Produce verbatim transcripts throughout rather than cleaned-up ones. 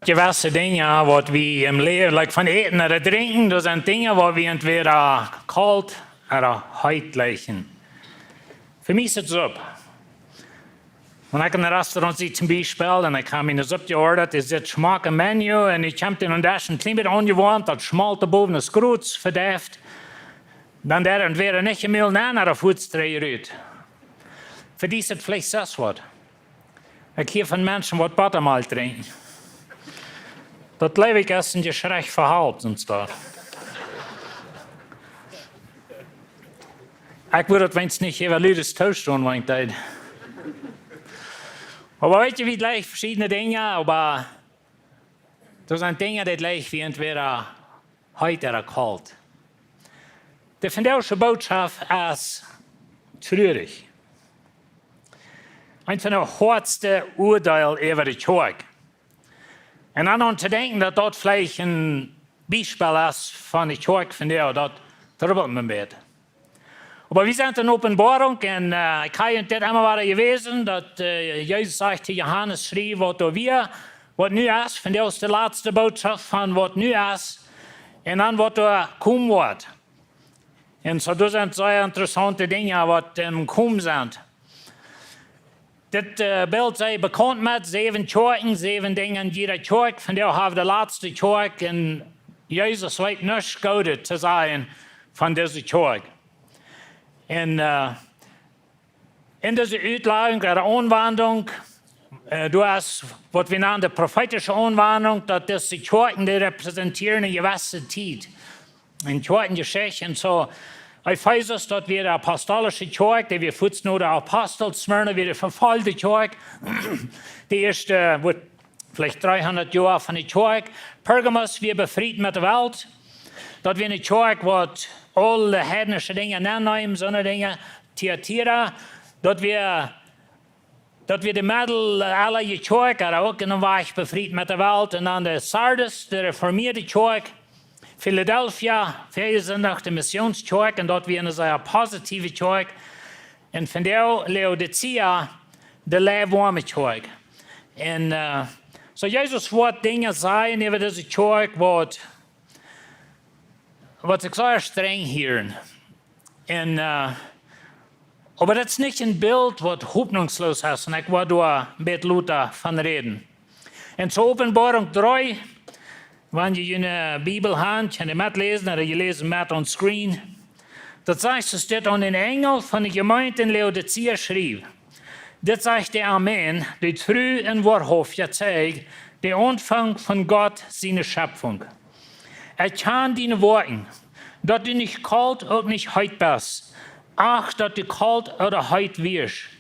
Jewesse Dinja, waut wie em Läwen, like von Äten ooda Drinkjen, daut sent Dinja, waut wie entwäda kolt ooda heet jleichen. Fa mie es et Supp. Wan ekj en een Restaurant sie toom Biespel un ekj hab miene Supp jeordat, dee sitt schmock em Menu un ekj kjeem en un daut es een kjlien bät aunjewoamt, daut schmolt doa bowen, es groot, vedeift. Dan deit et entwäda nich emol nenn ooda fuaz trigj rut. Fa die es et veleicht soo waut. Ekj hia von Menschen waut Bottamelkj drinkjen. Daut jleew ekj es een Jeschrech fa halpt, sent doa. Ekj wudd daut weens nich äwa Lüdjes toostonen, wan ekj deed. Oba weet jie, wie jleichen veschiedne Dinja, oba doa sent Dinja, dee jleich wie entwäda heet ooda kolt. De vondoagsche Bootschoft es truarich. Eent von de hoatste Uadeel äwa de Kjoakj. Un dan aun to denkjen, daut daut veleicht een Biespel es von de Kjoakj vondoag, daut trubbelt mie een bät. Oba wie sent en Openboarunk un, äh, ekj hab junt dit emma wada jewäsen, daut, äh, Jesus sajcht to Johanes: Schriew, waut doa wia, waut nu es, vondoag es de latste Bootschoft von waut nu es, un dan waut doa komen woat. Un soo, daut sent sea interessaunte Dinja, waut, ähm, komen sent. Dit, äh, Bilt sie bekaunt met säwen Kjoakjen, säwen Dinja en jieda Kjoakj. Vondoag hab wie de latste Kjoakj un Jesus weet nuscht Goodet to sajen von dise Kjoakj. Un, äh, en dise Utlajunk, äare Aunwendunk, äh, doa es waut wie nanen de profeetische Aunwendunk, daut dise Kjoakjen, dee repräsentieren eene jewesse Tiet. En Kjoakjenjeschicht. Un soo, Efesus, daut wia de apostolische Kjoakj, dee wia fuaz no de Apostel, Smyrna wia de vefoljde Kjoakj, dee ieeschte, äh, wudd veleicht dreehundat Joa von de Kjoakj. Pergamos wia befriet met de Welt. Daut wia eene Kjoakj, waut aule heidnische Dinja aunneem, soone Dinja, Thyatira. Daut wia daut wia de Meddel, äh, aule Kjoakj, oba uk en een Wajch befriet met de Welt. Un dan de Sardis, de reformieede Kjoakj, Philadelphia, Väajesindach, de Missionskjoakj, un daut wia eene sea positiewe Kjoakj. Un vondoag Laodicea, de lukwaume Kjoakj. Un, äh, soo Jesus woat Dinja sajen äwa dise Kjoakj, waut waut ekj soo strenj hia. Un, äh, oba daut es nich een Bilt, waut hopninjsloos es, un ekj woa doa een bät lota von räden. Un soo Openboarunk dree, wan jie june Bibel han, kjenn jie metläsen, ooda jie läsen met on screen. Daut sajcht, soo steit: Aun dän Enjel von de Jemeent en Laodicea schriew: Dit sajcht de Amen, de tru un woarhauftja Zeij, de Aunfank von Gott siene Schepfunk. Ekj kjann diene Woakjen, daut du nich kolt uk nich heet best. Ach, daut du kolt ooda heet wieescht.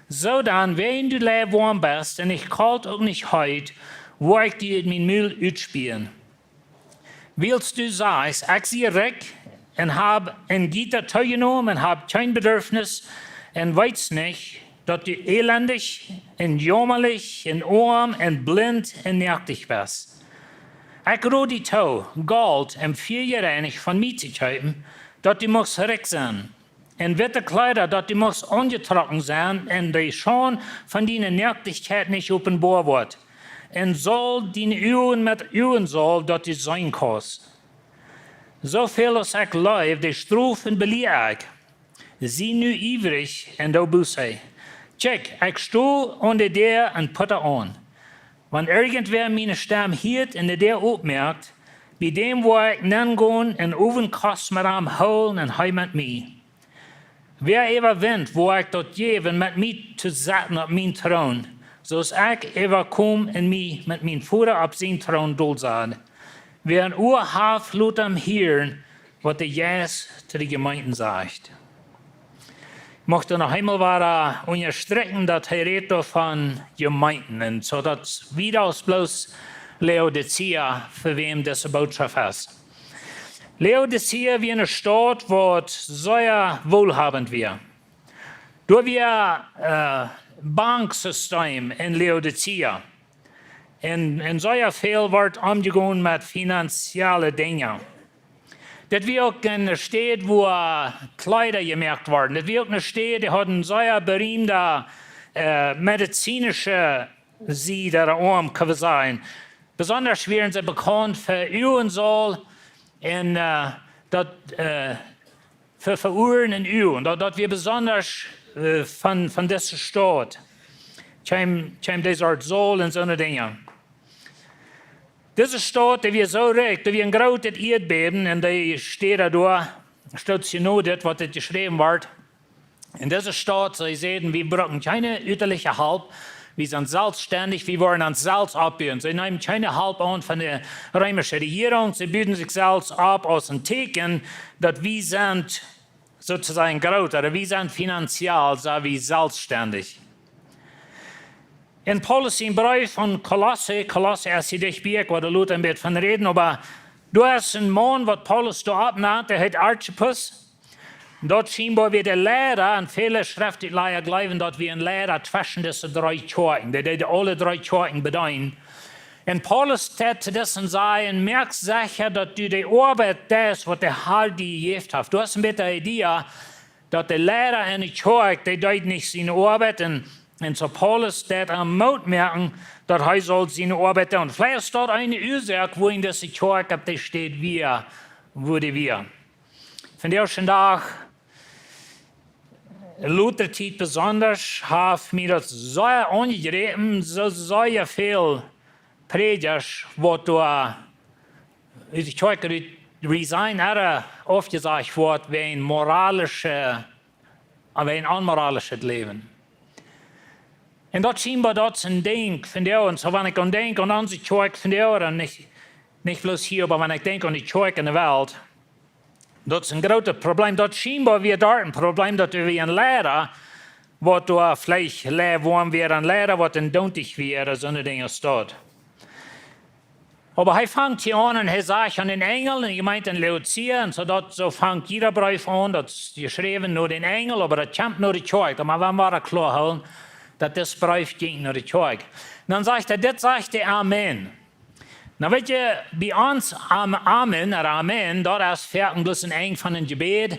Soo dan, wan du lukwaume best un nich kolt uk nich heet, woa ekj die ut mien Mul utspieen. Wiels du sajchst: Ekj sie rikj un hab en Gieta toojenomen un hab kjeen Bedarfnis, un weetst nich, daut du elendich un jaumalich un oam un blint un noaktich best. Ekj rod die too, Golt em Fia jereinicht von mie to kjeepen, daut du muchst rikj sennen, un witte Kjleeda, daut du muchst aunjetrocken sennen, un de Schaund von diene Noaktichkjeit nich openboa woat, un Saul diene Uagen met Uagensaul, daut du seenen kaust. Soo väl aus ekj leew, dee strof un belia ekj. Sie nu iewrich un doo Buße. Kjikj, ekj sto aun de Däa un potta aun. Wan irjentwäa miene Stemm hieet un de Däa opmoakt, bie däm woa ekj nengonen un Owentkost met am hoolen un hee met mie. Wäa äwawint, woa ekj daut jäwen, met mie to setten opp mienen Troon, soo aus ekj äwakomen un mie met mienen Voda opp sienen Troon dol sad. Wäa een Ua haft, lot am hieren, waut de Jeist to de Jemeenten sajcht. Ekj mucht noch eemol wada, äh, unjastrikjen, daut hee rät doa von Jemeenten. Un soo daut wieda aus bloos Laodicea, fa wäm dise Bootschoft es. Laodicea wia eene Staut, waut sea woolhabend wia. Doa wia, äh, Banksystem en Laodicea. Un, un sea väl wort omjegonen met finanzielle Dinja. Dit wia uk eene Städ, wua, äh, Kjleeda jemoakt worden. Dit wia uk eene Städ, dee haud eene sea beriemde, äh, medizinische Sied, ooda Oam, kaun wie sajen. Besondasch wieren see bekaunt fa äa Saul un, äh, daut, äh, fa, fa Uaren un Uagen. Daut, daut wia besondasch, äh, von, von dise Staut. Kjeem, kjeem dee Sort Saul un soone Dinja. Dise Staut, dee wia soo rikj, doa wia een grootet Ieedbäben un dee Städ doa, stoot je no dit, waut dit jeschräwen wort. En dise Staut, see säden, wie brucken kjeene uteliche Help, wie sent selfststendich, wie woaren ons selfst oppbuen. See neemen kjeene Help aun von de reemische Rejierunk, see buden sikj selfst opp aus een Tieekjen, daut wie sent soo to sajen groot, ooda wie sent finanziell, sent wie selfststendich. En Paulus sien Breef aun Kolosse, Kolosse es hia dicht bie, ekj woa doa lota een bät von räden, oba doa es een Maun, waut Paulus doa oppnant, dee heet Archippus. Daut schienboa wia de Leida, un väle Schreftutlaja jleewen, daut wia een Leida tweschen dise dree Kjoakjen, dee deed aule dree Kjoakjen bedeenen. Un Paulus deed to disen sajen: Moak secha, daut du de Oabeit deist, waut de Har die jejäft haft. Du hast een bät de Idee, daut de Leida enne Kjoakj, dee deed nich siene Oabeit, un, un soo Paulus deed am Moot moaken, daut hee saul siene Oabeit doonen. Veleicht es daut eene Uasoak, wuarom dise Kjoakj opp dee Städ wia, wua dee wia. Vondoag dän Dach, Luther Tiet besondasch, haft mie daut sea aunjejräpen, soo sea väl Prädjasch, waut doa ut de Kjoakj rut resign ooda aufjesajcht woat wäajen moralische, wäajen onmoralischet Läwen. Un daut schienboa daut es een Dinkj vondoag, un soo wan ekj aun denkj aun onse Kjoakj vondoag, dan nich, nich bloos hia, oba wan ekj denkj aun de Kjoakj en de Welt, daut es een grootet Problem. Daut schienboa wia doa een Problem, daut wia een Leida, waut doa veleicht lea woam wia, een Leida, waut een Dontich wia, soone Dinja aus daut. Oba hee fangt hia aun un hee sajcht aun dän Enjel, un hee meent aun Laodicea, un soo daut, soo fangt jieda Breef aun, daut es jeschräwen no dän Enjel, oba daut kjemt no de Kjoakj, oba wie motten kloa hoolen, daut dis Breef jinkj no de Kjoakj. Un dan sajcht hee, dit sajcht de Amen. Nu weet jie, bie ons Am-, Amen, ooda Amen, daut es foaken bloos een Enj von een Jebäd.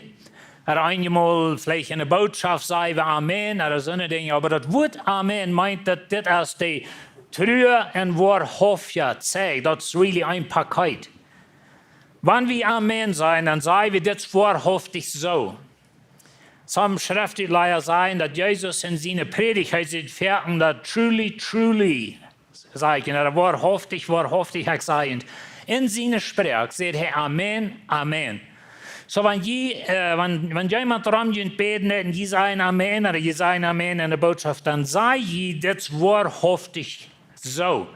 Ooda eenjemol veleicht enne Bootschoft saj wie Amen, ooda soone Dinja. Oba daut Wuat Amen meent, daut dit es de trua un woarhauftja Zeich. Daut es really een Paket. Wan wie Amen sajen, dan saj wie, dit es woarhauftich soo. Some Schreftutlaja sajen, daut Jesus en siene Prädicht, hee sajcht foaken daut truly, truly, sajcht hee, ooda woarhauftich, woarhauftich, ekj saj junt. En siene Sproak sajcht hee Amen, Amen. Soo, wan jie, äh, wan, wan jemaunt rom junt bäden deit un jie sajen Amen, ooda jie sajen Amen enne Bootschoft, dan saj jie, dit es woarhauftich soo.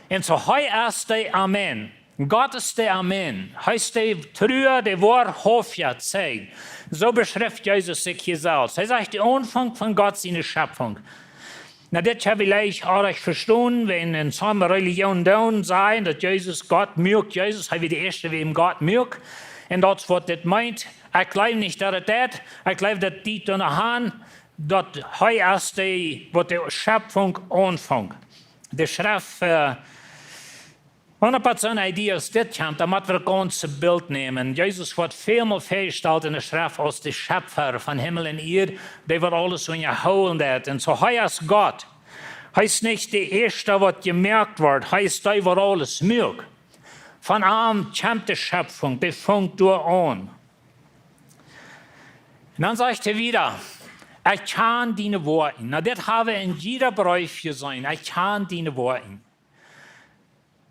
Un soo, hee es de Amen. Gott es de Amen. Hee es de trua, de woarhauftja Zeich. Soo beschrift Jesus sikj hia selfst. Hee sajcht, de Aunfank von Gott siene Schepfunk. Nu, dit hab ekj leicht oajch vestonen, wan en some Relijoonen dan sajen, daut Jesus Gott muak, Jesus, hee wia de ieeschta, wäa Gott muak. Un daut es waut dit meent. Ekj jleew nich, daut et daut, ekj jleew, daut dee doa noch aun, daut hee es de, waut de Schepfunk aunfunk. De Schreft, äh, wan eena opp soone Idee aus dit kjemt, dan mott wie daut gaunze Bilt nämen. Jesus woat välmol väajestalt enne Schreft aus de Schepfa von Himmel un Ieed, dee waut aules unjahoolen deit. Un soo, hee es Gott. Hee es nich de ieeschta, waut jemoakt woat. Hee es dee, waut aules muak. Von am kjemt de Schepfunk, dee funk doa aun. Un dan sajcht hee wieda: Ekj kjan diene Woakjen. Nu, dit hab wie en jieda Breef jeseenen. Ekj kjan diene Woakjen.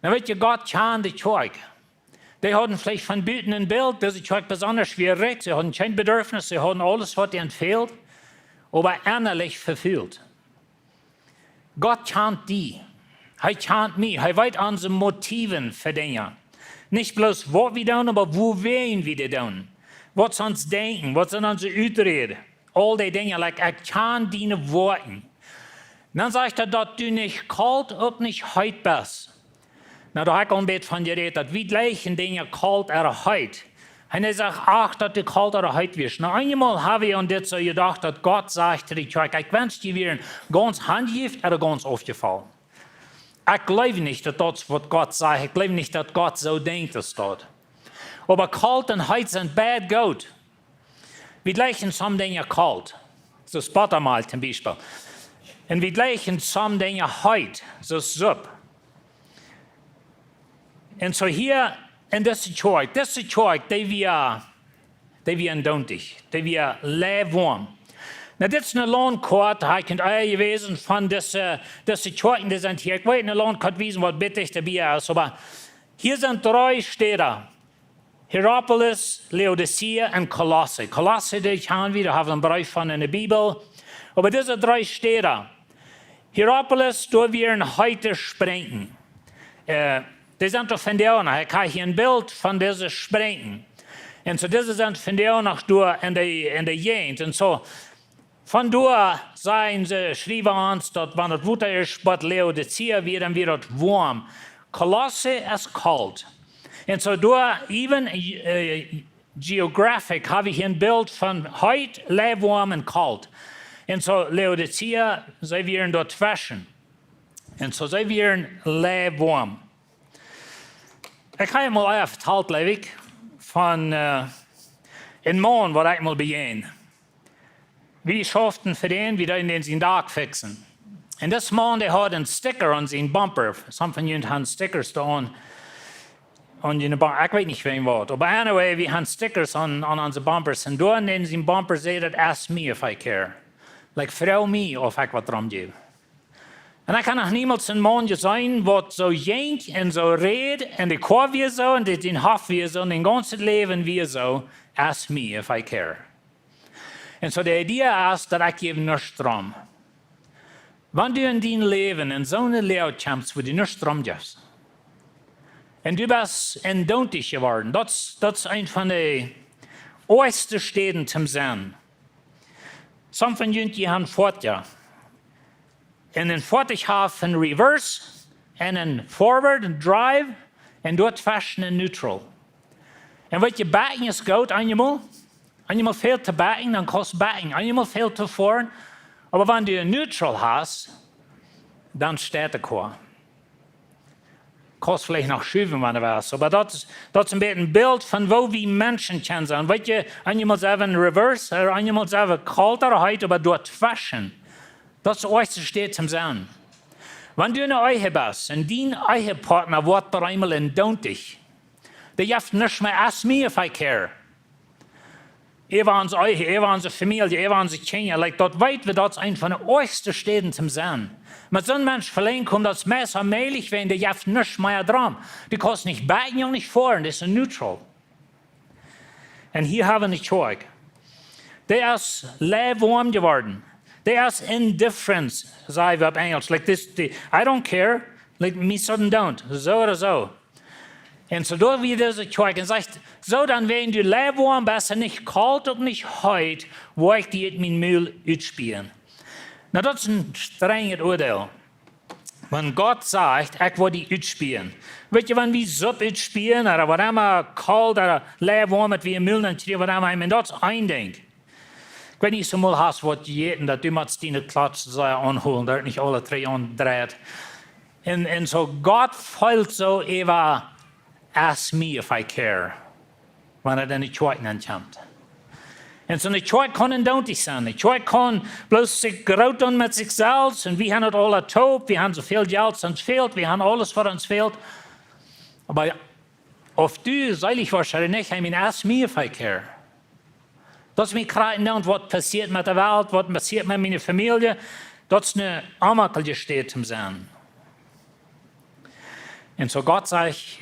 Nu weet jie, Gott kjand de Kjoakj. Dee hauden veleicht von buten een Bilt, dise Kjoakj besondasch wia rikj, see hauden kjeen Bedurfnis, see hauden aules, waut an fäld, oba ennalich vefult. Gott kjant die. Hee kjant mie. Hee weet onse Motiven fa Dinja. Nich bloos waut wie doonen, oba wuawäajen wie dee doonen. Waut see ons denkjen, waut sent onse Uträd. Aul dee Dinja, like, ekj kjan diene Woakjen. Dan sajcht hee, daut du nich kolt uk nich heet best. Nu, doa hab ekj aul een bät von jerät, daut wie jlikjen Dinja kolt ooda heet. Un hee sajcht, ach, daut du kolt ooda heet wieescht. Nu, eenjemol hab wie aun dit soo jedocht, daut Gott sajcht to de Kjoakj, ekj wensch, jie wieren gaunz hanjejäft ooda gaunz aufjefollen. Ekj jleew nich, daut daut es waut Gott sajcht. Ekj jleew nich, daut Gott soo denkjt aus daut. Oba kolt un heet sent beid goot. Wie jlikjen some Dinja kolt, soo aus Bottamalkj toom Biespel. Un wie jlikjen some Dinja heet, soo aus Supp. Un soo hia en dise Kjoakj, dise Kjoakj, dee wia, dee wia endoonticht, dee wia leewoam. Nu, dit es eene Launtkoat, hab ekj junt ea jewäsen von dise, dise Kjoakjen, dee sent hia. Ekj well eene Launtkoat wiesen, waut bittich doabie es, oba hia sent dree Städen. Hierapolis, Laodicea un Kolosse. Kolosse, dee kjanen wie, doa hab wie een Breef von enne Bibel. Oba dise dree Städen, Hierapolis, doa wieren heete Sprinjen. Äh, dee sent doa vondoag noch. Ekj hab hia een Bilt von dise Sprinjen. Un soo, dise sent vondoag noch doa en de, en de Jäajent. Un soo, von doa sajen see, schriewen ons, daut wan daut Wota ieescht bie Laodicea wia, dan wia daut woam. Kolosse es kolt. Un soo doa, even, äh, geographic, hab ekj een Bilt von heet, leewoam un kolt. Un soo Laodicea, see wieren doa tweschen. Un soo see wieren leewoam. Ekj hab mol ea vetalt, jleew ekj, von, äh, een Maun, waut ekj mol bejäajend. Wie schauften fa dän, wie deeden dän sien Dak fixen. Un dis Maun, dee haud een Sticker aun sien Bumper. Some von junt haben Stickers doa aun, aun june Bumper. Ekj weet nich, wäm waut. Oba anyway, wie haben Stickers aun, aun onse Bumpers. Un doa aun sien Bumper säd daut: "Ask me if I care." Like, froag mie, auf ekj waut doarom jeef. Un ekj hab noch niemols een Maun jeseenen, waut soo jinkj un soo räd, un de Koa wia soo, un de, dän Hoff wia soo, un dän gaunzen Läwen wia soo: "Ask me if I care." Un soo de Idee es, daut ekj jeef nuscht doarom. Wan du en dien Läwen en soone Loag kjemst, wua du nuscht doarom jefst, un du best endoonticht jeworden, daut es, daut es eent von de oajchste Städen toom sennen. Some von junt, jie haben Foatich. Un een Foatich haft een Reverse, un een Forward, een Drive, un doa tweschen een Neutral. Un weet jie, bakjen es goot, eenjemol. Eenjemol väl to bakjen, dan kaust bakjen. Eenjemol väl to foaren. Oba wan du een Neutral hast, dan steit de Koa. Kaust veleicht noch schuwen, wan du west. Oba daut es, daut es een bät een Bilt von woo wie Menschen kjennen sennen. Weet jie, eenjemol sent wie en Reverse, ooda eenjemol sent wie kolt ooda heet, oba doa tweschen, daut es de oajchste Städ toom sennen. Wan du en de Ehe best, un dien Ehepartner woat bie eemol endoonticht, dee jeft nuscht mea: "Ask me if I care." Äwa onse Ehe, äwa onse Famielje, äwa onse Kjinja, like, daut weet wie, daut es eent von de oajchste Städen toom sennen. Met soon Mensch velenjen komen, daut es meist onmäajlich, wiels dee jeft nuscht mea doarom. Du kaust nich bakjen un nich foaren, daut es een Neutral. Un hia haben wie de Kjoakj. Dee es leewoam jeworden. Dee es indifference, saj wie opp Enjlisch. Like this, the, "I don't care." Like, mie sudden don't. Soo ooda soo. Un soo doa wia dise Kjoakj un sajcht: "Soo, dan, wan du leewoam best un nich kolt un nich heet, woa ekj die ut mien Mul utspien." Nu, daut es een strenjet Uadeel. Wan Gott sajcht: "Ekj woa die utspien." Weet jie, wan wie Supp utspien, ooda waut emma, kolt ooda leewoam, waut wie em Mul han, kjrieen, waut emma, I mean, daut es een Dinkj. Ekj weet nich, soo mol hast waut jejäten, daut du motst diene Klotz soo aunhoolen, daut nich aule dree aundreit. Un, un soo, Gott feelt soo äwa: "Ask me if I care." Wan et en de Kjoakj ankjemt. Un soo, de Kjoakj kaun endoonticht sennen. De Kjoakj kaun bloos sikj groot doonen met sikj selfst. Un wie haben daut aula toop. Wie haben soo väl Jelt aus ons fält. Wie haben aules, waut ons fält. Oba auf du seelich woascht ooda nich, I mean, "Ask me if I care." Daut es mie krakjt endoont, waut passieet met de Welt, waut passieet met miene Famielje. Daut es eene onjemakjelje Städ toom sennen. Un soo Gott sajcht: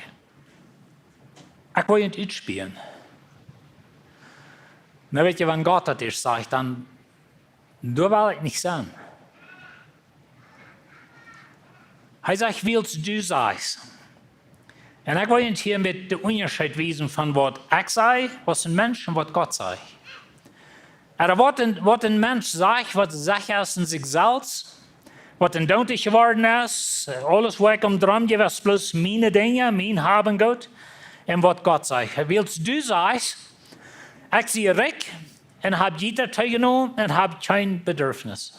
"Ekj woa die utspien." Nu, weet jie, wan Gott daut ieescht sajcht, dan, doa well ekj nich sennen. Hee sajcht: "Wiels du sajchst." Un ekj well junt hia een bät dän Unjascheet wiesen von waut ekj saj aus een Mensch un waut Gott sajcht. Ooda waut een, waut een Mensch sajcht, waut secha es en sikj selfst, waut endoonticht jeworden es, aules, wua ekj om drom jeef, es bloos miene Dinja, mien Hab un Goot, un waut Gott sajcht. Wiels du sajchst: "Ekj sie rikj un hab Jieda toojenomen un hab kjeen Bedarfnis."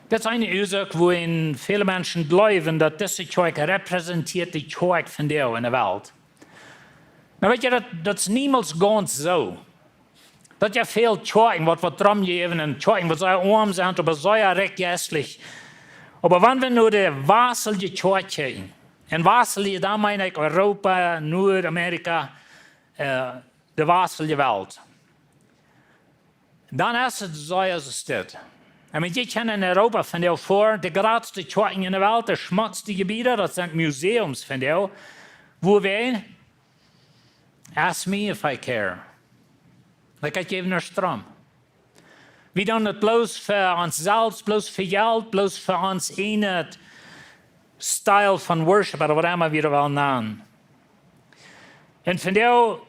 Daut es eene Uasoak, wuarom väle Menschen jleewen, daut dise Kjoakj repräsentieet de Kjoakj vondoag en de Welt. Nu, weet jie, daut, daut es niemols gaunz soo. Daut jeft väl Kjoakjen, waut, waut drom jäwen, un Kjoakjen, waut sea oam sent, oba sea rikj jeistlich. Oba wan wie no de wastliche Kjoakj kjikjen, En wastlich, dan meen ekj Europa, Noord-Amerika, äh, de wastliche Welt. Dan es et soo aus et steit. Ekj meen, jie kjennen en Europa vondoag foaren, de jratste Kjoakjen en de Welt, de schmockste Jebieden, daut sent Museums vondoag, wua wie, ask me if I care. Like, ekj jeef nuscht doarom. Wie doonen et bloos fa ons selfst, bloos fa Jelt, bloos fa ons eenen Style von worship, ooda waut emma wie daut wellen nanen. En vondoag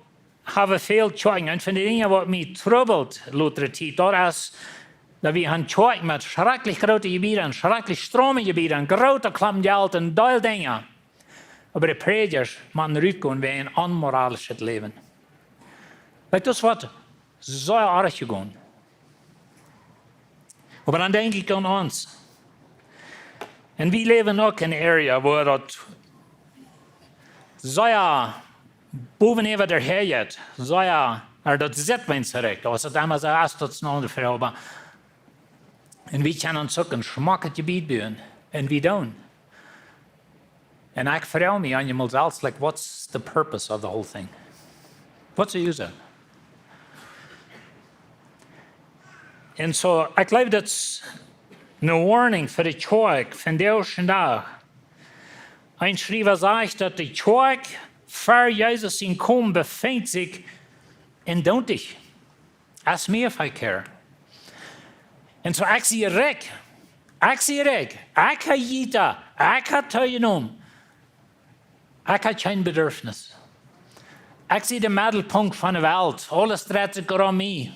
ha wie väl Kjoakjen. Eent von de Dinja waut mie trubbelt, latste Tiet, daut es, daut wie han Kjoakjen met schrakjlich groote Jebieden, schrakjlich strome Jebieden, groote Klompen Jelt en deel Dinja. Oba de Prädjasch motten rutgonen wäajen onmoralischet Läwen. Like, daut es waut soo oajch jegonen. Oba dan denkj ekj aun ons. En wie läwen uk en eene Area, wua daut sea bowen äwa de Häad jeit, sea, ooda daut sitt wie nich rajcht, aus daut emma soo es, daut es noch eene Froag, oba en wie kjennen ons uk een schmocket Jebied buen, en wie doonen. En ekj froag mie eenjemol selfst, like, what's the purpose of the whole thing? What's the use of it? En soo, ekj jleew daut es eene warning fa de Kjoakj vondoag dän Dach. Een Schriewa sajcht, daut de Kjoakj ver Jesus sien Komen befinjt sikj en doont nich. Ask me if I care. En soo, ekj sie rikj. Ekj sie rikj. Ekj ha Jelt. Ekj ha Tiet un Oam. Ekj ha kjeen Bedurfnis. Ekj sie de Meddelpunkt von de Welt. Aules dreit sikj rom mie.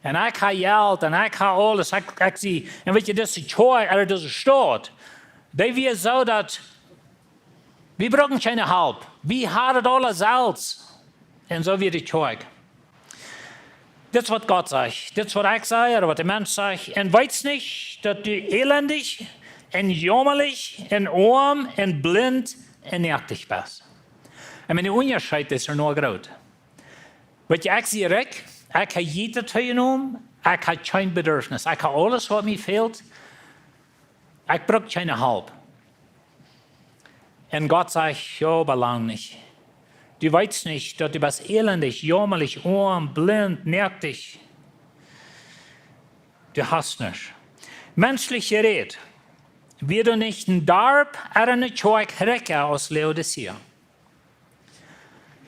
En ekj ha Jelt en ekj ha aules. Ekj, ekj sie, en weet jie, dise Kjoakj, ooda dise Staut, dee wia soo daut wie bruckten kjeene Help. Wie hauden daut aula selfst. En soo wia de Kjoakj. Dit es waut Gott sajcht. Dit es waut ekj saj, ooda waut de Mensch sajcht. En weetst nich, daut du elendich en jaumalik en oam en blint en noaktich best? Ekj meen, de Unjascheet es doa noch groot. Weet jie, ekj sie rikj, ekj ha Jelt, Tiet un Oam, ekj ha kjeen Bedurfnis, ekj ha aules waut mie fält, ekj bruck kjeene Help. En Gott sajcht, jo, oba lang nich. Du weetst nich, daut du best elendich, jaumalik, oam, blint, noaktich. Du hast nuscht. Menschlich jerät, wia doa nich een Darp ooda eene Kjoakj rikja aus Laodicea?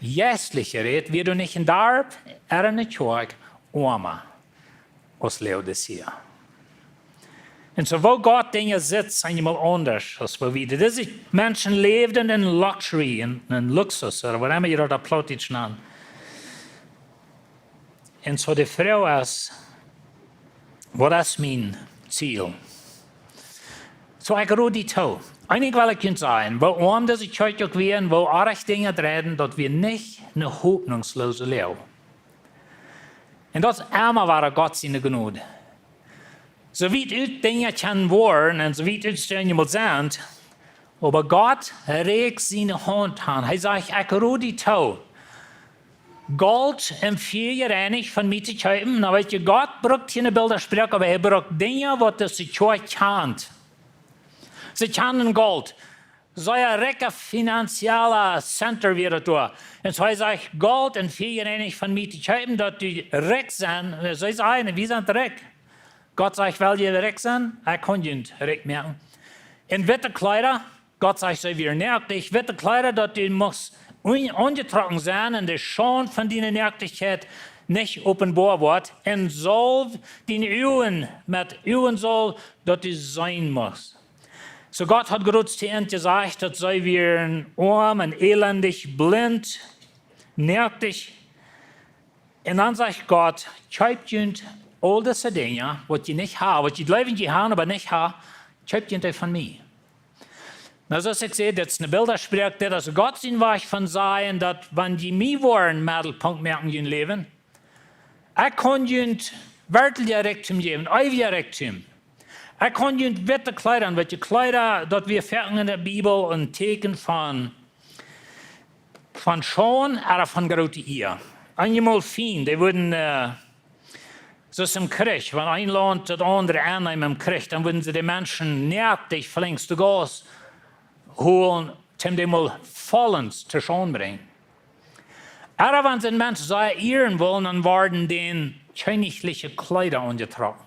Jeistlich jerät, wia doa nich een Darp ooda eene Kjoakj oama aus Laodicea? En soo, woo Gott Dinja sitt, sent eenjemol aundasch aus woo wie. Dise Menschen läwden en luxury, en, en Luxus, ooda waut emma jie daut opp Plautdietsch nanen. En soo, de Froag es, waut es mien Ziel? Soo, ekj rod die too. Eent well ekj junt sajen, woo oam dise Kjoakj uk wia en woo oajch Dinja dreiden, daut wia nich eene hopninjsloose Loag. En daut es emma wada Gott siene Jnod. Soo wiet ut Dinja kjennen woaren en soo wiet ut Dinja mol sent, oba Gott rakt siene Haunt aun. Hee sajcht, ekj rod die too, Golt un Fia jereinicht von mie to kjeepen. Nu weet jie, Gott brukt hia eene Bildasproak, oba hee brukt Dinja waut dise Kjoakj kjant. See kjanden Golt. Sea rikja finanziella Center wia daut doa. En soo hee sajcht, Golt un Fia jereinicht von mie to kjeepen, daut du rikj sent. See sajen, wie sent rikj. Gott sajcht, well jie rikj sennen? Ekj kaun junt rikj moaken. En witte Kjleeda, Gott sajcht, see wieren noaktich. Witte Kjleeda, daut du must un-, aunjetrocken sennen en de Schaund von diene Noaktichkjeit nich openboa woat. En Solw diene Uagen met Uagensolw, daut du seenen must. Soo Gott haud jrods to an jesajcht, daut see wieren oam un elendich, blint, noaktich. En dan sajcht Gott, kjeept junt aul dise Dinja, waut jie nich haben, waut jie jleewen jie haben, oba nich haben, kjeept junt dee von mie. Nu, soo aus ekj säd, dit es eene Bildasproak, dit es Gott sien Wajch von sajen, daut wan jie mie woaren Meddelpunkt moaken en jun Läwen, ekj kaun junt werkjlich Rikjdom jäwen, eewja Rikjdom. Ekj kaun junt witte Kjleeda, witte Kjleeda, daut wia foaken en de Bibel een Tieekjen von, von Schaund ooda von groote Ea. Eenjemol Fiend, dee wudden, äh, soo aus em Kjrich, wan een Launt daut aundre aunneem em Kjrich, dan wudden see de Menschen noaktich, flinks to Gauss, holen, toom dee mol vollens to Schaund brinjen. Ooda wan see een Mensch sea ieren wullen, dan worden dän kjennichliche Kjleeda aunjetrocken.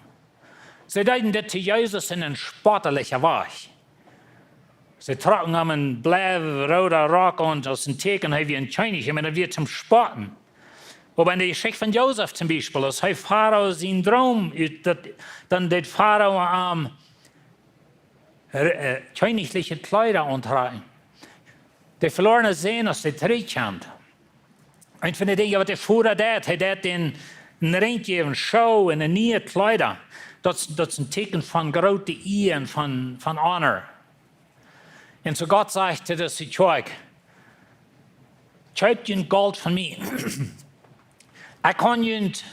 See deeden dit to Jesus en een spottlicha Wajch. See trocken am een bleiwrooda Rock aun, aus een Tieekjen, hee wia een Kjennich, ekj meen, daut wia toom spotten. Oba en de Jeschicht von Josef toom Biespel, aus hee Farao sien Droom ut, daut, dan deed Farao am, äh, kjennichliche Kjleeda auntrakjen. De velorne Sän, aus dee trigjkjemt. Eent von de Dinja, waut de Voda deed, hee deed dän een Rinkj jäwen, Schoo un eene niee Kjleeda. Daut, daut es een Tieekjen von groote Ea un von, von honor. Un soo Gott sajcht to dise Kjoakj: "Kjeept junt Golt von mie. Ekj kaun junt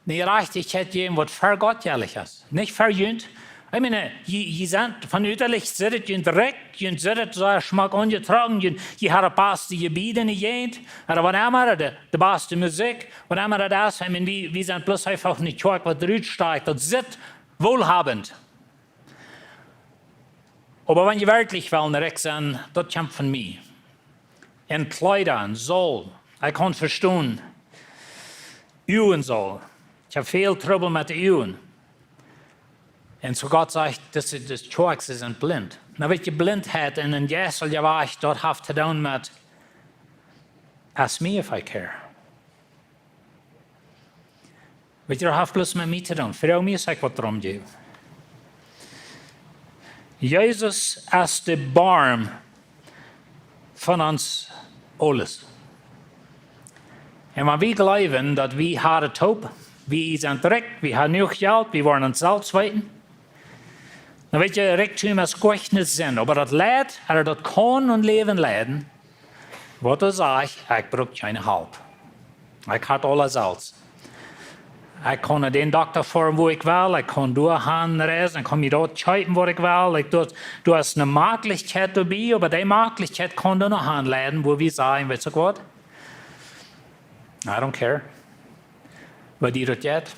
eene Jerajchtichkjeit jäwen, waut fa Gott jelikj es. Nich fa junt." Ekj meen, jie, jie sent von utalich, sitt junt rikj, junt sitt soo schmock aunjetrocken, junt, jie haben daut baste Jebied en de Jäajent, ooda waut emma, de, de baste Musikj, waut emma daut es. Ekj meen, wie, wie sent bloos eefach eene Kjoakj, waut rutsteakjt, daut sitt wohlhabend. Oba wan jie werkjlich wellen rikj sennen, daut kjemt von mie. En Kjleeda, en Saul. Ekj kaun vestonen. Uagensaul. Ekj hab väl Trubbel met de Uagen. Un soo Gott sajcht, daut see, daut Kjoakj, see sent blint. Nu, weetst, Blintheit en een jeistlicha Wajch, daut haft to doonen met "Ask me if I care." Weetst, daut haft bloos met mie to doonen. Froag mie, aus ekj waut doarom jeef. Jesus es de Borm von ons aules. Un wan wie jleewen, daut wie haben daut toop, wie sent rikj, wie haben jenuach Jelt, wie woaren ons selfst weeten, dan weetst, Rikjdom es goa nich Senn, oba daut leit, ooda daut kaun een Läwen leiden, waut doa sajcht: "Ekj bruck kjeene Help. Ekj hab aules selfst. Ekj kaun no dän Dokta foaren, wua ekj well. Ekj kaun doa han reisen. Ekj kaun mie daut kjeepen, waut ekj well." Ekj, doa, doa es eene Mäajlichkjeit doabie, oba dee Mäajlichkjeit kaun doa noch aunleiden, wua wie sajen: "Weetst du waut? I don't care. Waut die daut jeit.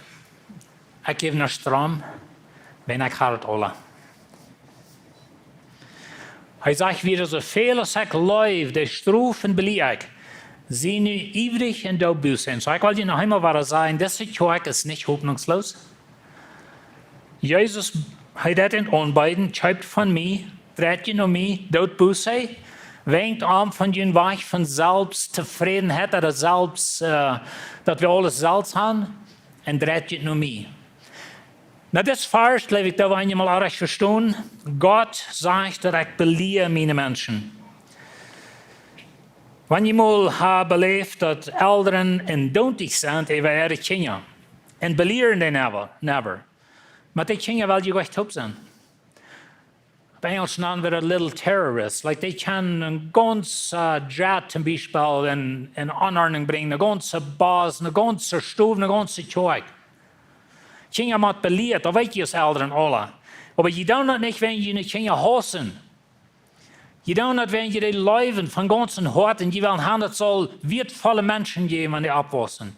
Ekj jäw no Stroom, wan ekj hab daut aules." Hee sajcht wieda: "Soo väl aus ekj läw, dee Strof belie ekj. Sie nu iewrich un doo Buss." Un soo, ekj well junt noch eemol wada sajen, dise Kjoakj es nich hopninjsloos. Jesus, hee deed an aunbeeden: "Kjeept von mie, dreit junt no mie, doot Buss, wenjt om von jun Wajch von Selfsttofrädenheit, ooda selfst, äh, daut wie aules selfst haben, un dreit junt no mie." Nu, dit Varsch, jleew ekj, daut wie eemol rajcht vestonen. Gott sajcht, daut ekj belie miene Menschen. Wan jie mol haben beläft, daut Elren endontich sent äwa äare Kjinja un belieren dee never, never. Met dee Kjinja well jie goanich toop sennen. Opp Enjlisch nanen wie daut little terrorists. Like, dee kjennen een gaunzen, äh, Jet toom Biespel en, en Aunordnunk brinjen, een gaunzen Bus, eene gaunze Stow, eene gaunze Kjoakj. Kjinja motten belieet, daut weet jie aus Elren aula. Oba jie doonen daut nich, wan jie june Kjinja hausen. Jie doonen daut, wan jie dee leewen von gaunzem Hoat un jie wellen haben, daut saul wieetvolle Menschen jäwen, wan dee oppwaussen.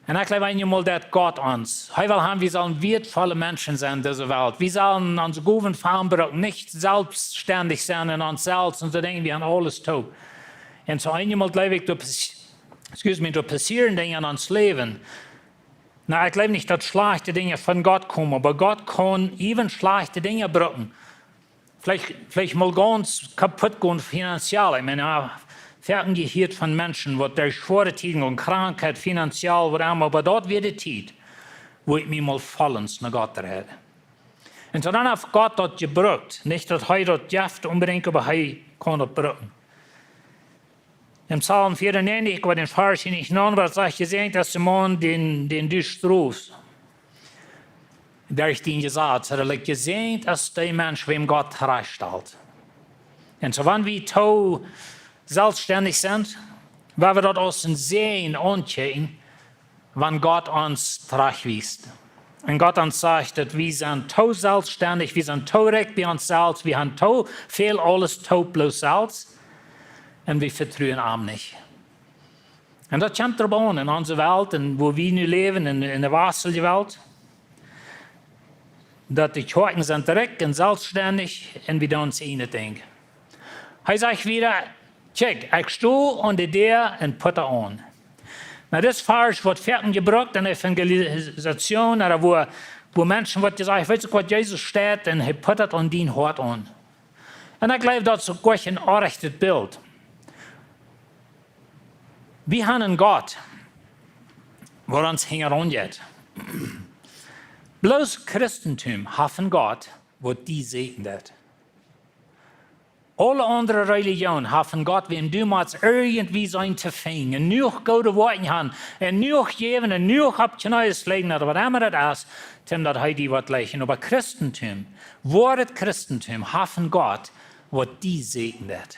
Un ekj jleew, eenjemol deit Gott ons, hee well haben, wie sellen wieetvolle Menschen sennen en dise Welt. Wie sellen onse Gowen fa am brucken, nich selfststendich sennen en ons selfst un soo denkjen, wie haben aules toop. Un soo eenjemol jleew ekj, doa pas-, excuse me, doa passieren Dinja en ons Läwen. Nu, ekj jleew nich, daut schlajchte Dinja von Gott komen, oba Gott kaun uk schlajchte Dinja brucken. Veleicht, veleicht mol gaunz kaputt gonen finanziell. Ekj meen, jo, foaken jehieet von Menschen, waut derch schwoare Tieden un Krankheit, finanziell, waut emma, oba daut wia de Tiet, wua ekj mie mol vollens no Gott dreid. Un soo dan haft Gott daut jebrukt. Nich daut hee daut jeft onbedinjt, oba hee kaun daut brucken. En Psalm vea un näajentich, ekj woa dän Varsch hia nich nämen, oba daut sajcht: "Jesäajent es de Maun, dän, dän du strofst derch dien Jesaz." Ooda, like, jesäajent es de Mensch, wäm Gott trajchtstalt. Un soo, wan wie too selfststendich sent, woa wie daut aus een Säajen aunkjikjen, wan Gott ons trajchtwiest. Un Gott ons sajcht, daut wie sent too selfststendich, wie sent too rikj bie ons selfst, wie haben too väl aules toop bloos selfst. Un wie vetruen am nich. Un daut kjemt doaropp aun en onse Welt, un wua wie nu läwen, en, en de wastliche Welt, daut de Kjoakjen sent rikj un selfststendich un wie doonen ons ieejnet Dinkj. Hee sajcht wieda: "Kjikj, ekj sto aun de Däa un potta aun." Nu, dit Varsch woat foaken jebrukt en Evangelisation, ooda wua, wua Menschen woat jesajcht: "Weetst du waut, Jesus steit un hee pottat aun dien Hoat aun." Un ekj jleew, daut es uk een orrajchtet Bilt. Wie haben eenen Gott, waut ons hinjaraun jeit. Bloos Christentum haft eenen Gott, waut die säajnen deit. Aule aundre Relijoon haft eenen Gott, wäm du motst irjentwie seenen to finjen, jenuach goode Woakjen haben, un jenuach jäwen, un jenuach opp Kjnees lijen, ooda waut emma daut es, om daut hee die waut jlikjt. Oba Christentum, woaret Christentum, haft eenen Gott, waut die säajnen deit.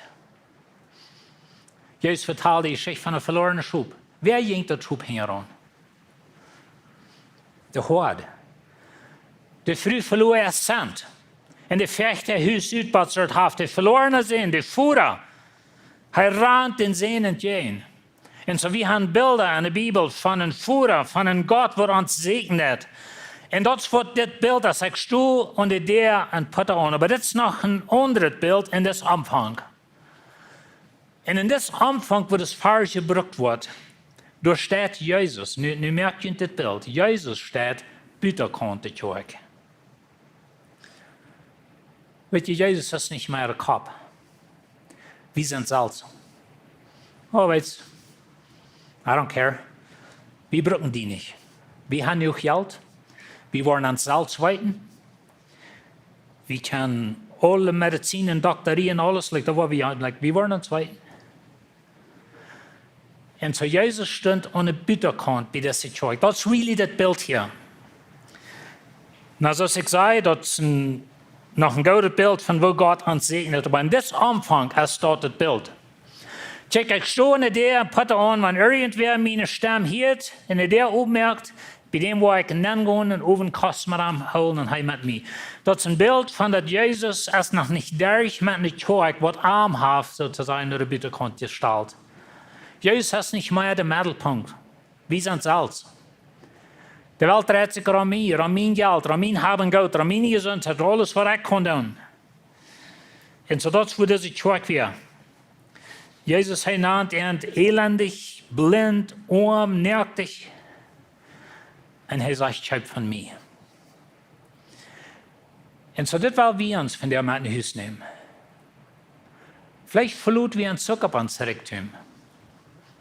Jesus vetald de Jeschicht von daut velorne Schop. Wäa jinkj daut Schop hinjaraun? De Hoad. De Fru veloa äa Zent. Un de Fajcht äa Hus utbazieet haft, de velorne Sän, de Voda. Hee rant dän Sän entjäajen. Un soo, wie haben Bilda enne Bibel von eenen Voda, von eenen Gott, waut ons säajnen deit. Un daut es waut dit Bilt es, ekj sto aun de Däa un potta aun. Oba dit es noch een aundret Bilt en dit Omfank. Un en dit Omfank, wua dit Varsch jebrukt woat, doa steit Jesus. Nu, nu moakt junt dit Bilt. Jesus steit butakaunt de Kjoakj. Weetst du, Jesus es nich mea de Kopp. Wie sent selfst. Oh, weetst, I don't care. Wie brucken die nich. Wie haben jenuach Jelt. Wie woaren ons selfst weeten. Wie kjennen aule Medizin un Doktarie un aules, like, daut woa wie, like, wie woaren ons weeten. Un soo Jesus stunt aun de butakaunt bie dise Kjoakj. Daut es really daut Bilt hia. Nu, soo aus ekj säd, daut es een, noch een goodet Bilt von woo Gott ons säajnen deit. Oba en dit Omfank es daut daut Bilt. Kjikj, ekj sto aun de Däa un potta aun, wan irjentwäa miene Stemm hieet un de Däa oppmoakt, bie däm woa ekj nengonen un Owenkost met am hoolen un hee met mie. Daut es een Bilt von daut Jesus es noch nich derch met de Kjoakj, waut am haft, soo to sajen, no de butakaunt jestalt. Jesus es nich mea de Meddelpunkt. Wie sent selfst. De Welt dreit sikj rom mie, rom mien Jelt, rom mien Haben un Goot, rom miene Jesuntheit, aules waut ekj kaun doonen. Un soo daut es wua dise Kjoakj wia. Jesus, hee nant an elendich, blint, oam, noaktich. Un hee sajcht: "Kjeep von mie." Un soo dit well wie ons vondoag met no Hus nämen. Veleicht veloot wie ons uk opp ons Rikjdom.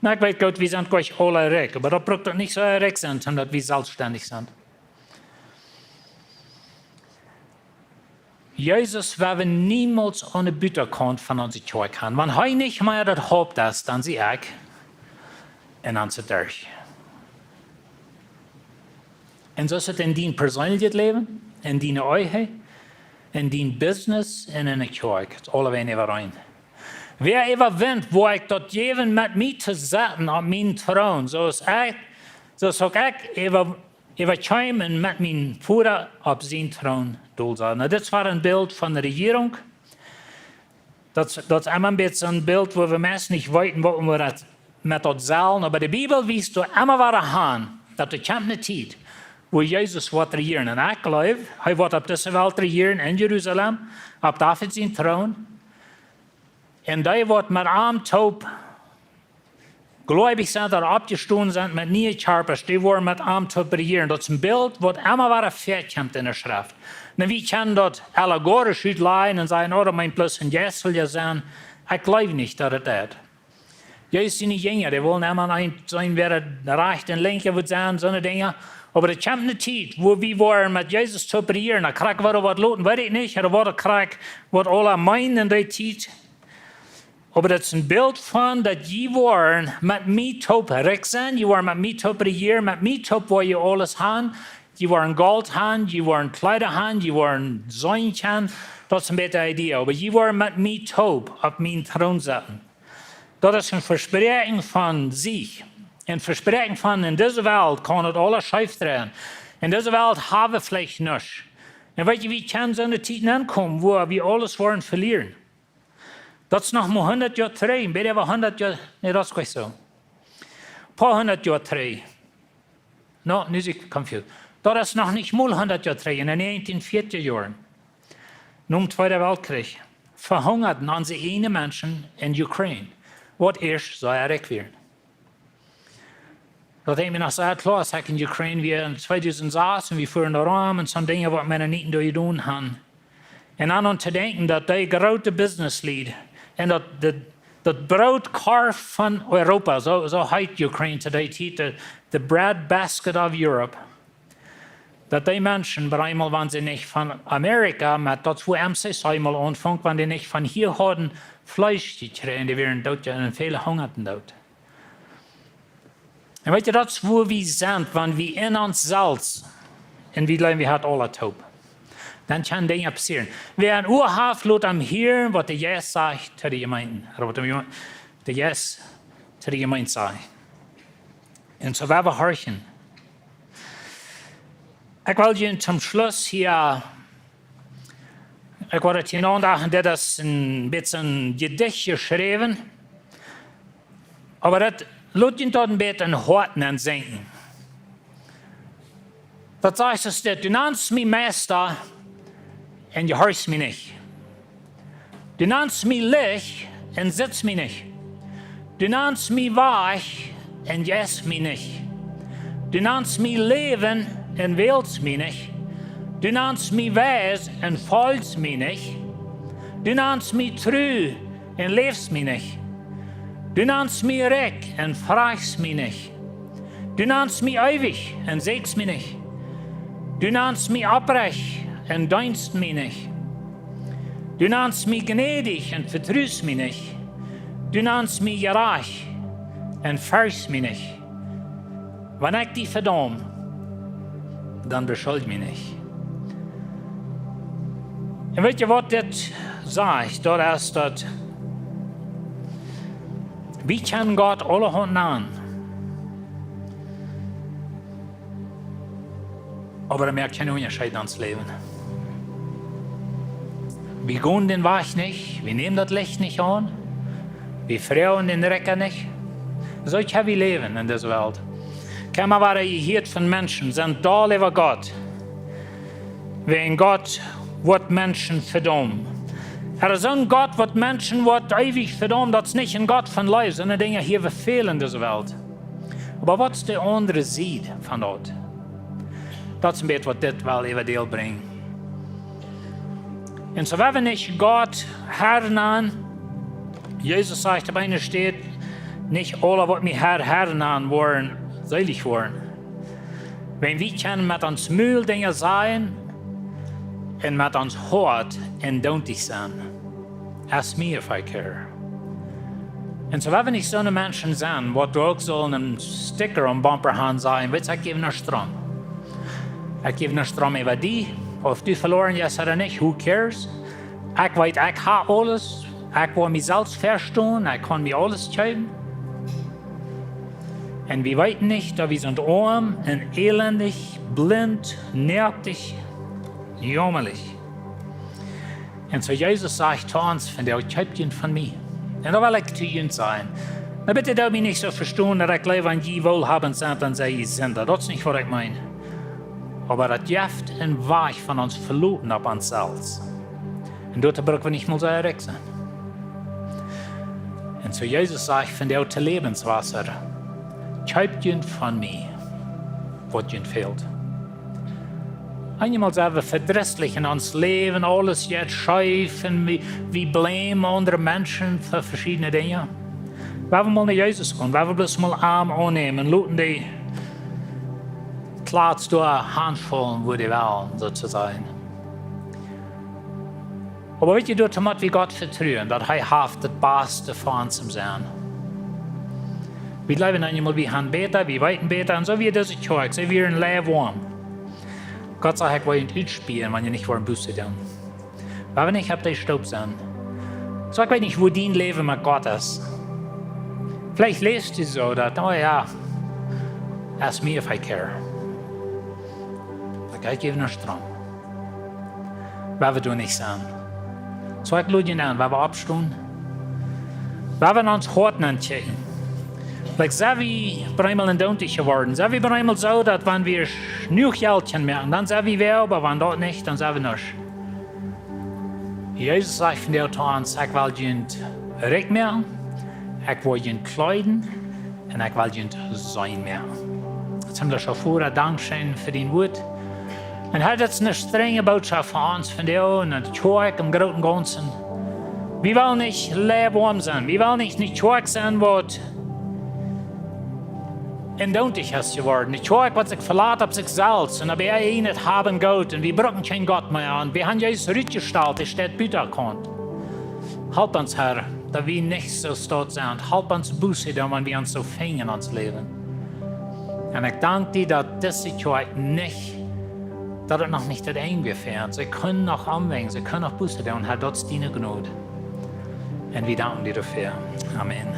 Nu, ekj weet goot, wie sent nich aule rikj, oba daut brukt uk nich soo rikj sennen, om daut wie selfststendich sent. Jesus woat niemols aun de butakaunt von onse Kjoakj gonen. Wan hee nich mea daut Haupt es, dan sie ekj un dan es et derch. Un soo es et en dien perseenlichet Läwen, en diene Ehe, en dien Business un en de Kjoakj. Et es aulawäajen äwareen. Wäa äwawint, woa ekj daut jäwen, met mie to setten opp mienen Troon, soo aus ekj, soo aus uk ekj äwa, äwakjeem un met mienen Voda opp sienen Troon dol saut. Nu, dit es een Bilt von de Rejierunk. Daut, daut es emma een bät een Bilt, wua wie meist nich weeten, waut wie daut, met daut sellen. Oba de Bibel wiest doa emma wada aun, daut doa kjemt eene Tiet, wua Jesus woat rejieren. Un ekj jleew, hee woat opp dise Welt rejieren, en Jerusalem, opp David sienen Troon. Un dee woat met am toop, jleew ekj, sent, daut oppjestonen sent met niee Kjarpasch, dee woaren met am toop rejieren. Daut es een Bilt, waut emma wada väakjemt en de Schreft. Nu, wie kjennen daut allegorisch utlajen un sajen: "Oh, daut meent bloos een jeistlicha sennen." Ekj jleew nich, daut et daut. Jesus siene Jinja, dee wullen emma eent sennen, wäa rajcht un linkj woat sennen, soone Dinja. Oba et kjemt eene Tiet, wua wie woaren met Jesus toop rejieren. Dan krakjt waut, waut loten, weet ekj nich. Ooda waut krakjt, waut aula meenen en dee Tiet. Oba daut es een Bilt von, daut jie woaren met mie toop rikj sennen, jie woaren met mie toop rejieren, met mie toop woa jie aules haben, jie woaren Golt haben, jie woaren Kjleeda haben, jie woaren seenen kjennen. Daut es een bät de Idee. Oba jie woaren met mie toop opp mienen Troon setten. Daut es een Vespräakjen von Sieg. Een Vespräakjen von, en dise Welt kaun et aules scheef dreien. En dise Welt hab wie veleicht nuscht. Un weetst du, wie kjennen soo enne Tiet aunkomen, wua wie aules woaren velieren. Daut es noch mau hundat Joa trigj, bie de hundat Joa, nä, daut es nich soo. Poa hundat Joa trigj. No, nu sie ekj confused. Daut es noch nich mol hundat Joa trigj, en de näajentieen vieetja Joaren. Nom Tweeden Weltkjrich. vehungaden onse ieejne Menschen en Ukraine, waut ieescht soo rikj wieren. Daut denkjt mie noch soo kloa, aus ekj en Ukraine wia en tweedusent sas un wie fuaren doa rom un soone Dinja, waut Mennoniten doa jedonen haben. Un dan aun to denkjen, daut dee groote Businesslied un daut, daut, daut Brootkorf von Europa, soo, soo heet Ukraine to dee Tiet, the, the bread basket of Europe, daut dee Menschen, bie eemol, wan see nich von Amerika, met daut, wua M C C mol aunfunk, wan dee nich von hia hauden Fleesch jekjräajen, dee wieren doot, jo, un väle hungaden doot. Un weet jie, daut es, wua wie sent, wan wie en ons selfst, un wie jleewen, wie haben aules toop, dan kjennen Dinja passieren. Wäa een Ua haft, lot am hieren, waut de Jeist sajcht to de Jemeenten. Ooda waut de Jeme-, de Jeist to de Jemeent sajcht. Un soo woa wie horchen. Ekj well junt toom Schluss hia, ekj woa daut hia aundachen, dit es een bät een Jedicht jeschräwen, oba daut lot junt daut een bät em Hoat nenn sinkjen. Daut sajcht soo dit: Du nanst mie Meista un jehorchst mie nich. Du nanst mie Licht un sitst mie nich. Du nanst mie Wajch un jeist mie nich. Du nanst mie Läwen un wälst mie nich. Du nanst mie Weis un folchst mie nich. Du nanst mie Tru un läfst mie nich. Du nanst mie rikj un frajchst mie nich. Du nanst mie eewich un sieekjst mie nich. Du nanst mie opprecht un deenst mie nich. Du nanst mie jnädich un vetrust mie nich. Du nanst mie jerajcht un ferchst mie nich. Wan ekj die vedaum, dan beschuldj mie nich. Un weet jie, waut dit sajcht? Daut es daut, wie kjennen Gott aulahaunt nanen, oba daut moakt kjeen Unjascheet en ons Läwen. Wie gonen dän Wajch nich, wie nämen daut Licht nich aun, wie froagen dän Rikja nich. Soo kjenn wie läwen en dise Welt. Kjenn wie woaren jehieet von Menschen, sent doll äwa Gott. Wäajen Gott woat Menschen vedaumen. Hee es een Gott, waut Menschen woat eewich vedaumen. Daut es nich een Gott von Leew, soone Dinja hia, wie fälen en dise Welt. Oba waut es de aundre Sied von daut? Daut es een bät, waut dit well äwa däl brinjen. Un soo woa wie nich Gott Herr nanen. Jesus sajcht opp eene Städ: Nich aule, waut mie Herr, Herr nanen, woaren seelich woaren. Wan wie kjennen met ons Mul Dinja sajen un met ons Hoat ondootich sennen: Ask me if I care. Un soo woa wie nich soone Menschen sennen, waut doa uk sullen een Sticker aum Bumper haben, sajen: Weetst, ekj jäw nuscht doarom. Ekj jäw nuscht doarom äwa die, auf du veloaren jeist ooda nich, who cares? Ekj weet, ekj hab aules. Ekj woa mie selfst vestonen, ekj kaun mie aules kjeepen. Un wie weeten nich, daut wie sent oam un elendich, blint, noaktich, jaumalich. Un soo Jesus sajcht to ons: Von dee, kjeept junt von mie. Un daut well ekj to junt sajen. Nu bitte, daut mie nich soo vestonen, daut ekj leewa aun jie woolhabend sie, dan sie jie Sinda. Daut es nich, waut ekj meen. Oba daut jeft een Wajch von ons veloten opp ons selfst. Un doa bruck wie nich mol soo rikj sennen. Un soo Jesus sajcht: Von dee, to Läwenswota, kjeept junt von mie, waut junt fält. Eenjemol sent wie vedrisslich en ons Läwen, aules jeit scheef un wie, wie blame aundre Menschen fa veschiedne Dinja. Woa wie mol no Jesus gonen, woa wie bloos mol am aunnämen un loten dee Kjlatz doa hanfaulen, wua dee well, soo to sajen. Oba weet jie, doa mott wie Gott vetruen, daut hee haft daut baste fa ons em Senn. Wie jleewen eenjemol, wie haben bäta, wie weeten bäta, un soo wia dise Kjoakj, see wieren lei woam. Gott säd: Ekj well junt utspieen, wan jie nich woaren Buße doonen. Woa wie nich opp dee Stoop sennen. Soo, ekj weet nich, woo dien Läwen met Gott es. Veleicht läfst du soo, daut, oh jo, ask me if I care. Daut jeit nuscht doarom. Woa wie doa nich sennen. Soo, ekj lod junt aun, woa wie oppstonen, woa wie en ons Hoat nenn kjikjen. Like, sent wie bie eemol ondootich jeworden? Sent wie bie eemol soo, daut wan wie jenuach Jelt kjennen moaken, dan sent wie wäl, oba wan daut nich, dan sent wie nuscht? Jesus sajcht vondoag to ons: Ekj well junt rikj moaken, ekj woa junt kjleeden un ekj well junt seenen moaken. Himmlischa Voda, dankscheen fa dien Wuat. Un Herr, daut es ne strenje Bootschoft fa ons vondoag un de Kjoakj em grooten gaunzen. Wie wellen nich lukewarm sennen. Wie wellen nich ne Kjoakj sennen waut endoont es jeworden. Ne Kjoakj waut sikj velat opp sikj selfst un opp äa ieejnet Haben un Goot. Un wie bruken kjeen Gott mea. Un wie han Jesus rutjestalt, dee steit butakaunt. Halp ons, Herr, daut wie nich soo staut sent. Halp ons Buss doonen, wan wie ons soo finjen en ons Läwen. Un ekj dank die daut dise Kjoakj nich, daut et noch nich daut Enj wia fa ons. See kunnen noch omwenjen, see kunnen noch Buss doonen, Herr, daut es diene Jnod. Un wie danken die doafäa. Amen.